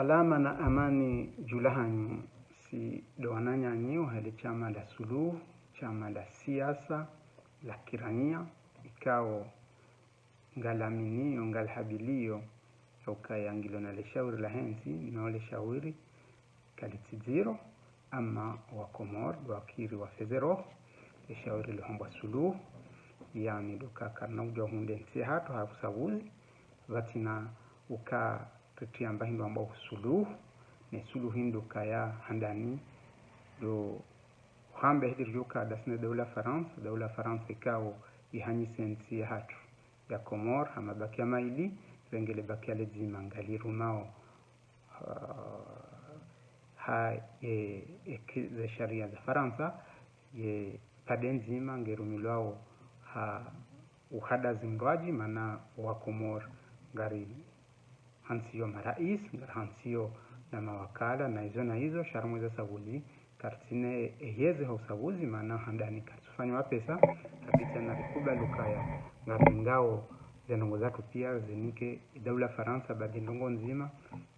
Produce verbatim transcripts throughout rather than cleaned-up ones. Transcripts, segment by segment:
Salama na amani dju lahanyu, si ndo wananyanyu wahe le shama la Suluhu, shama la siasa la kiraiya, ikao ngalaminiyo, ngalihabiliyo, ya ukaya ngilo na le shawiri lahe ntsi, no le shawiri kalitsi dziro, ama Wakomori ndo wakiri wafedhe roho, le shawiri lihombwa Suluhu, yaani ndo uka karina udja hundre ntsi hatru ha usabuzi, pvatsina uka ritriamba hindru ambwao Suluhu, ne Suluhu hindru kaya handani, ndo hamba hindri ridjo uka ndasi ne daula Farantsa, daula Farantsa ikao ihanyise ntsi yahatru ya Komori, ha mabakiya mayili, renge le bakiya le dzima ngalirumao, ah, ha, e, e, ki-, ze sharia za Farantsa, ye pvande ndzima ngerumilwao ha uhada zindrwadji, mana Wakomori ngari hantsiyo marais, ngari hantsiyo na mawakala, na izo na izo, sha harumwa ze sabuzi, karitsina eyezi ha usabuzi, mana handani karitsufanya mapesa, kapvatsi na rikubali ukaya, ngaringao ze ndrongoo zatru pia zinike daula Farantsa, baadhwi ndrongoo ndzima,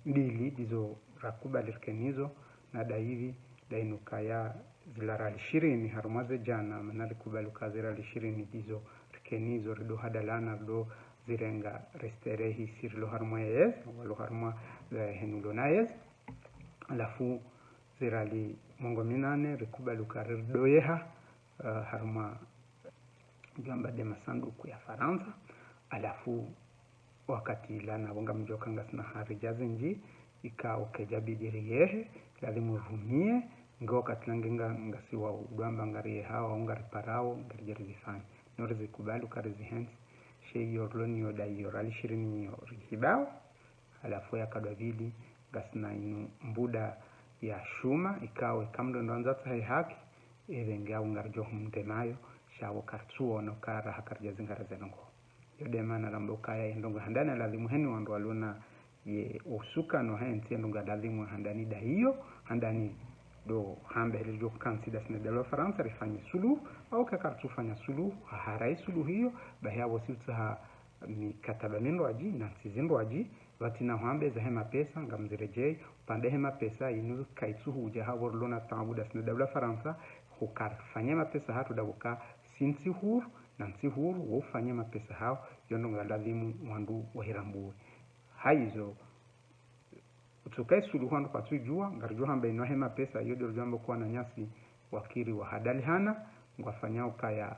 mbili, ndizo rakubali rike nazo, na ndayipvi, ndayinu kaya zila riali shirini harumwa ze djana, mana rikubali uka zila riali shirini ndizo rike nazo, rido hadalana, rido zirenga, risterehi, si rilo harumwa yezi, walo harumwa, eh, henu lo na yezi. Halafu zila riali mengo minane, rikubali uka rido yeha, eh, harumwa djwamba nde masanduku ya Farantsa. Halafu wakati ula na wo ngamdjo uka ngasina haja zindji, ikao kedja bidi riyehe, lazimu rumie, nge wakati ula nge nga-, ngasi wa udjwamba ngariyehao, au ngariparao, ngaridjo rizifanya. No rizikubali uka rizihantsi, she iyo rilo nayo ndayiyo riali shirini iyo rihibao, halafu ya kadwabili, ngasina inu mbuda ya shuma, ikao eka mndru ndo andza atsahe haki, ebe nge au ngaridjo humdemayo, sha wo karitsuono uka raha karidja zingara ze ndrongoo. Iyo nde mana ramba ukaya ye ndrongoo handani lazimu heni wandru walo na ye usuka no hentsi ye ndrongoo lazimu handani ndayiyo, handani ndo hamba heli ridjo kantsi ndasi ne daula Farantsa rifanye Suluhu, au eka karitsufanya Suluhu, ha harai Suluhu iyo, bahi apvo si utsaha mikataba mindrwadji, na ntsi zindrwadji, pvatsina hwamba zahe mapesa, ngamziredjeyi, upande he mapesa, inu kaitsuhudja hapvo rilo na taabu ndasi ne daula Farantsa, hukarifanya mapesa hatru ndapvo ka si ntsi huru, na ntsi huru, wo ufanya mapesa hawo, iyo ndrongoo lazimu wandru wahirambuwe. Haizo, utsuka ye Suluhu wandru kwatsudjuwa, ngaridjo hamba inu yahe mapesa, iyo ndo ridjo hamba uka wananyasi wakiri wahadalihana, ngwafanyao ukaya,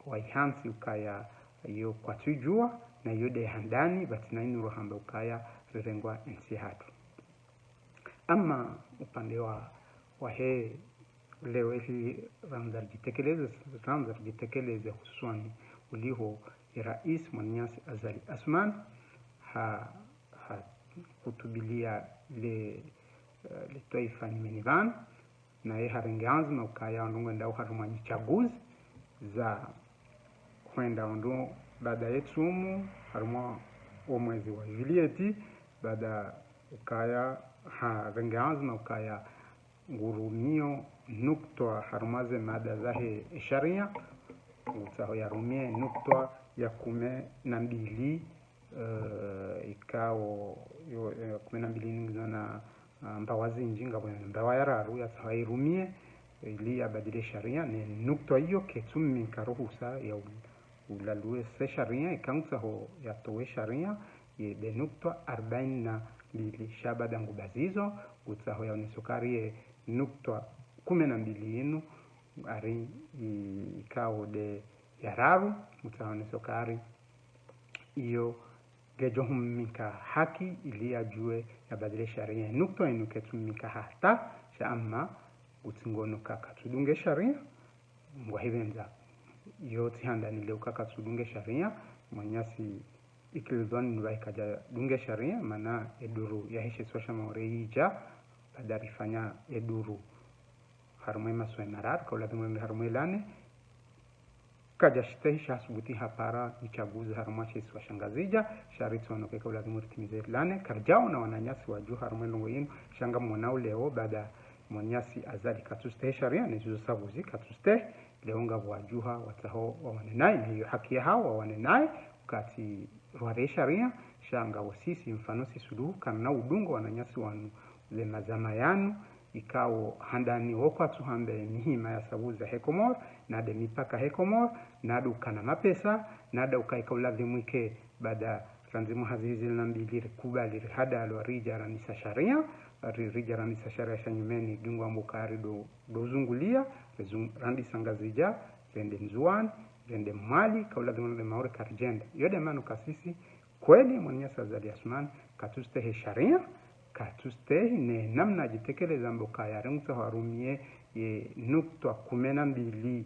waihantsi ukaya iyo kwatsudjuwa, na iyo nde handani, pvatsina inu rohamba ukaya rirengwa entsi hatru. Ama upande wa, wahe leo heli randza ridjitekeleze, randza ridjitekeleze hususwani uliho ye rais mwananyasi Azali Assoumani, ha, ha hutubiya le, eh, le twaifa nyumeni pvanu, naye harenge anzima ukaya wandru ngwendao harumwa nyitsaguzi za hwenda wandru baada ye tsumu, harumwa wo mwezi wa juillet, baada ukaya harenge anzima ukaya ngurumio nukta harumwa ze mada zahe sharia, ngutsaho yarumie nukta ya kume na mbili, eh, ikao, yo, eh, kume na mbili ngizo na, ah, mbawa zindji, ngapvo mbawa ya raru yatsaho yairumie, ili yabadili sharia, ne nukta iyo ketsummika ruhusa ya u-, ulaluwe ze sharia, eka ngutsaho yatowe sharia, ye nde nukta arbaini na mbili. Sha baada ngubazizo, ngutsaho yaonese ukaya ye nukta kume na mbili inu, ari i-, ikao nde ya raru, ngutsaho yaonese ukaya iyo ngedjo hummika haki ili yadjuwe yabadili sharia. Nukta inu ketsummika hata, sha ama ngutsingono uka katsudunge sharia, ngwahipvendza. Iyo tsi handani le uka katsudunge sharia, mwananyasi Ikililwa ni pvahe kadjadunge sharia, mana eduru yahe she isiwa sha Maore yidja, baada rifanya eduru harumwa ye masiwa mararu, kaulazimu rende harumwa ye la nne, kadjashistehi sha hasubuti hapara itsaguzi harumwa she isiwa sha Ngazidja, sha ritsono ke kaulazimu ritimize la nne, karidjaona wananyasi wadju harumwa ye ndrongoo yinu, sha ngamwonao leo, baada mwananyasi Azali katsustehi sharia, ne zizo sabuzi katsustehi, leo ngapvo wadjuha watsaho wawane naye, na iyo haki yahawo wawane naye, wakati rware sharia, Sha ngawo sisi, mfano sisi Suluhu, karina udungo wananyasi wanu ze mazama yanu, ikao handani wo kwatsu hamba ye mihima ya sabu zahe Komori, na nde mipaka he Komori, na nde ukana mapesa, na nde uka ika uladhimu ike baada randzi mwaha zihwi zili na mbili rikubali rihadalwa ridja ranisa sharia, ri-, ridja ranisa sharia sha nyumeni dungwa mbuka ri ndo, ndo zungulia, rizung-, randisa Ngazidja, rende Ndzuwani, rende Mwali, ika uladhimu rende Maore karidjenda. Yo nde mana uka sisi, kweli mwananyasi Azali Assoumani, katsustehi sharia, katsustehi ne namna yadjitekeleza mbuka yarengwa harumwa ye nukta kume na mbili,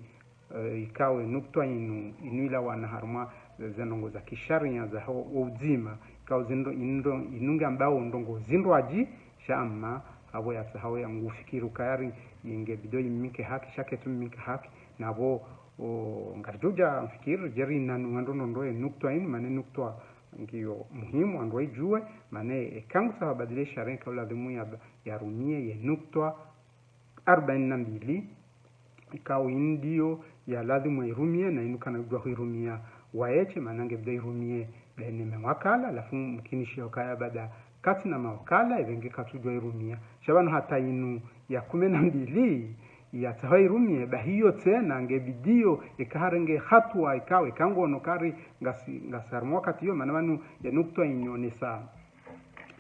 eh, ikao ye nukta inu, inu ilawana harumwa ze ndrongoo za kisharia zaho wo udzima, ikao zindro, indro, inu nge ambao ndrongoo zindrwadji, sha amma, apvo yatsaha wo yangu fikiri ukaya ri, inge bidi yimnike haki, sha ketsu mnike haki, na apvo, o, ngaridjo udja mfikiri, djeri nanu wandro ndrongoo ye nukta inu, mana ye nukta ngiyo muhimu wandru wayidjuwe, mana eka ngutsaho wabadili sharia ika uladhimu ya, yarumie ye nukta arbaini na mbili, ikao inu ndiyo yaladhimu yirumie, na inu kana udjuwa huirumia wayeshe, mana nge bidi yirumie baina mawakala, halafu mkinishiha ukaya baada katsina mawakala, ipvenge katsudjuwa yirumia. Sha pvanu hata inu ya kume na mbili, yatsaho yirumie, bahi iyo tsena, nge bidi yo, eka harenge hatuwa, ikao, eka ngono kari, ngasi, ngasi harumwa wakati yo, mana pvanu ye nukta inu yonesa,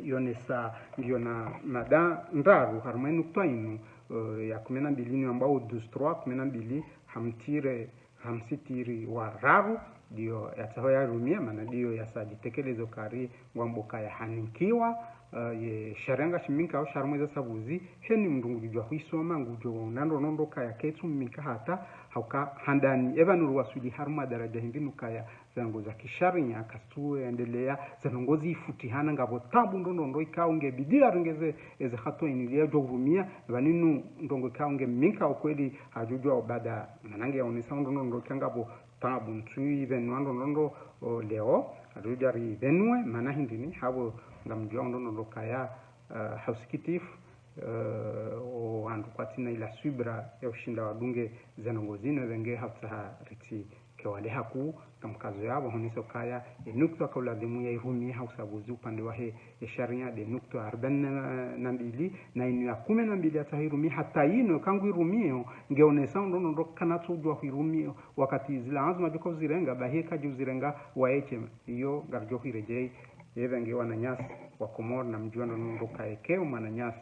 yonesa, ngiyo na mada ndraru, harumwa ye nukta inu, eh, ya kume na mbili inu yambwao douze trois, kume na mbili, hamtire, hamsitiri wa raru, ndiyo yatsaho yayirumie, mana ndiyo yasa yadjitekeleza ukaya ri ngwambo ukaya hanikiwa, eh, ye sharia ngashimnikao sha harumwa ze sabu zi, heni mndru ngudjuwa huisoma, ngudjuwa wona ndrongoo ndro ukaya ketsu mnika hata, hauka handani, epvanu ri waswili harumwa daradja hindri inu ukaya, ze ndrongoo za kisharia, kazitsu endelea, ze ndrongoo zifutihana, ngapvo tabu ndrongoo ndro ikao nge bidi yarenge ze, eze hatuwa inu ili yadjuwe hurumia, pvanu inu ndrongoo ikao nge mnika ukweli hadjudjuwa ubada, mana nge yaonesa ndrongoo ndro ika ngapvo tabu ntsu ipvenua ndrongoo ndro, o, leo, hadjudjuwa ripvenue, mana hindri ni, hapvo ngamdjuwa ndrongoo ndro ukaya, eh, ha usikitifu, eh, o wandru kwatsina ila subira ya ushinda wadunge ze ndrongoo zinu, ipvenge hapvutsaha ritsi ke wale haku, kamkazo yapvo, honesa ukaya, ye nukta ika uladhimu yayirumie ha usabu zi upande wahe ye sharia nde nukta arbaini na mbili, na inu ya kume na mbili yatsaho yirumie, hata inu eka nguirumio, ngeonesa ndrongoo ndro kana tsudjuwa huirumia, wakati zila anzma djuka uzirenga, bahi eka dju uzirenga wayeshe, iyo ngaridjo huiredjei, ipvenge wananyasi wa Komori namdjuwe ndrongoo ndro ukaya eka mwananyasi,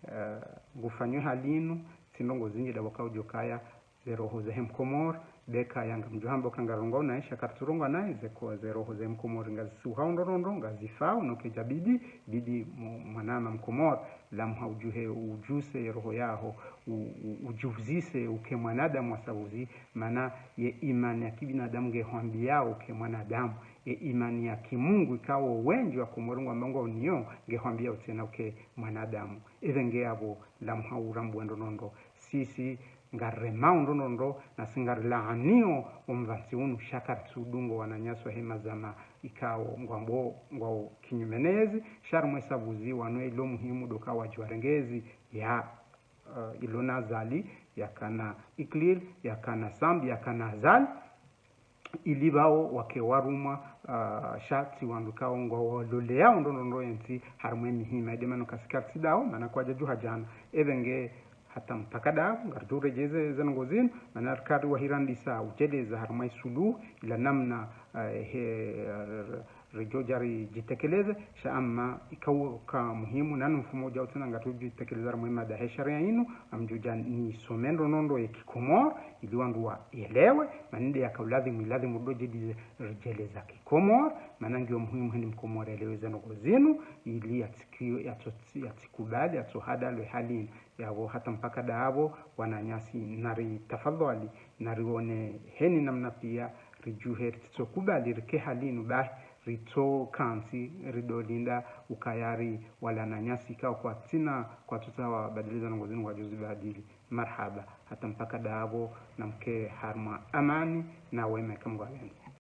eh, ngufanyiwa hali inu, tsi ndrongoo zindji ndapvo ika udjo ukaya, ze roho zahe mkomori, be eka ngamdjo hamba uka ngarongoa naye, sha karitsurongoa naye, ze ko-, ze roho zahe mkomori ngazisuhao ndrongoo ndro, ngazifao, no kedja bidi, bidi mu-, mwanama mkomori, lamha udjuhe, udjuse ye roho yaho, u-, u-, udjuzise uke mwanadamu wa sabu zi, mana ye imani ya kibinadamu ngehwambiao uke mwanadamu, ye imani ya kimungu ikao wendji wa Komori ngwambao ngwao nayo, ngehwambiao tsena uke mwanadamu. Ipvenge yapvo lamha urambuwe ndrongoo ndro. Sisi ngariremao ndrongoo ndro, nasi ngarilaanio omvantsi unu, sha karitsudungo wananyasi wahe mazama ikao ngwambo ngwao kinyume ne yezi, sha harumwa ye sabu zi wanu ilo muhimu ndo uka wadjuwa warenge yezi ya, eh, ilo na Azali, yakana Ikililou, yakana Sambi, yakana Azali, ili pvao wake warumwa, ah, sha tsi wandru ikao ngwao waloleao ndrongoo ndro yentsi harumwa ye mihima, inde mana uka si karitsi ndao, mana kwadjadjuha djana. Ipvenge hata mpaka ndapvo, ngaridjo uredjeze ze ndrongoo zinu, mana rikari wahirandisa udjeleza harumwa ye Suluhu, ila namna, eh, he, eh, ridjo udja ridjitekeleze, sha amma ikao uka muhimu, nanu mfumo udjao tsena ngaridjo udjitekeleza harumwa ye mada he sharia inu, ngamdjo udja nisome ndrongoo ndro ye kikomori, ili wandru wayelewe, mana nde yaka uladhimu, iladhimu ndo djedi ridjeleza kikomori, mana ngiyo muhimu heni mkomori yelewe ze ndrongoo zinu, ili yatsiki-, yatso-, yatsikubali, yatsohadalwe hali inu. Yapvo hata mpaka ndapvo, wananyasi, naritafadhwali, narione heni namna pia, ridjuhe, ritsokubali rike hali inu bahi, ritsokantsi, ridolinda ukaya ri wala wananyasi ikao kwatsina, kwatsutsaha wabadili ze ndrongoo zinu ngwadjo zibadili. Marahaba, hata mpaka ndapvo, namke harumwa amani, na wema eka Mngu yapvendza.